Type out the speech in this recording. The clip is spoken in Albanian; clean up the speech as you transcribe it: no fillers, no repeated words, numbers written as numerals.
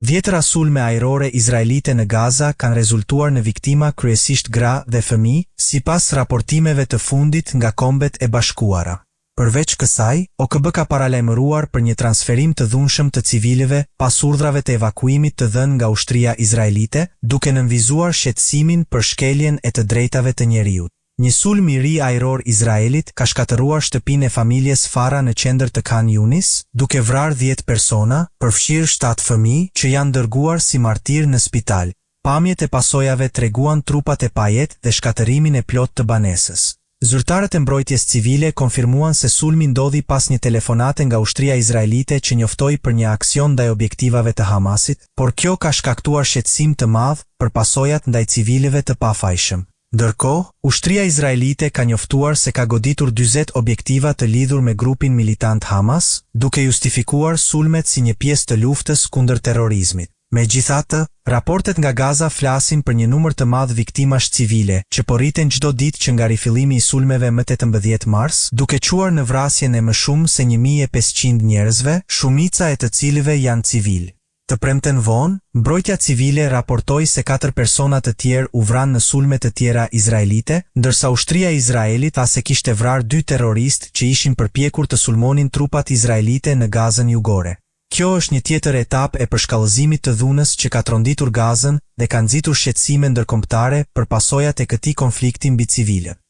Dhjetëra sulme ajrore izraelite në Gaza kanë rezultuar në viktima kryesisht gra dhe fëmijë, sipas raportimeve të fundit nga Kombet e Bashkuara. Përveç kësaj, OKB ka paralajmëruar për një transferim të dhunshëm të civilëve pas urdhrave të evakuimit të dhënë nga ushtria izraelite, duke nënvizuar shqetësimin për shkeljen e të drejtave të njeriut. Një sulm i ri ajror izraelit ka shkatërruar shtëpinë e familjes Farah në qendër të Khan Younis, duke vrarë dhjetë persona, përfshirë shtatë fëmijë, që janë dërguar si martirë në spital. Pamjet e pasojave treguan trupat e pajetë dhe shkatërrimin e plotë të banesës. Zyrtarët e mbrojtjes civile konfirmuan se sulmi ndodhi pas një telefonate nga ushtria izraelite që njoftoi për një aksion ndaj objektivave të Hamasit, por kjo ka shkaktuar shqetësim të madh për pasojat ndaj civilëve të pafajshëm. Ndërkohë, ushtria izraelite ka njoftuar se ka goditur 40 objektiva të lidhur me grupin militant Hamas, duke justifikuar sulmet si një pjesë të luftës kundër terrorizmit. Megjithatë, raportet nga Gaza flasin për një numër të madh viktimash civile, që po rriten çdo ditë që nga rifillimi i sulmeve më 18 mars, duke çuar në vrasjen e më shumë se 1500 njerëzve, shumica e të cilëve janë civilë. Të premten vonë, Mbrojtja Civile raportoi se katër persona të tjerë u vranë në sulme të tjera izraelite, ndërsa ushtria e Izraelit tha se kishte vrarë dy terroristë që ishin përpjekur të sulmonin trupat izraelite në Gazën jugore. Kjo është një tjetër etapë e përshkallëzimit të dhunës që ka tronditur Gazën dhe ka nxitur shqetësime ndërkombëtare për pasojat e këtij konflikti mbi civilët.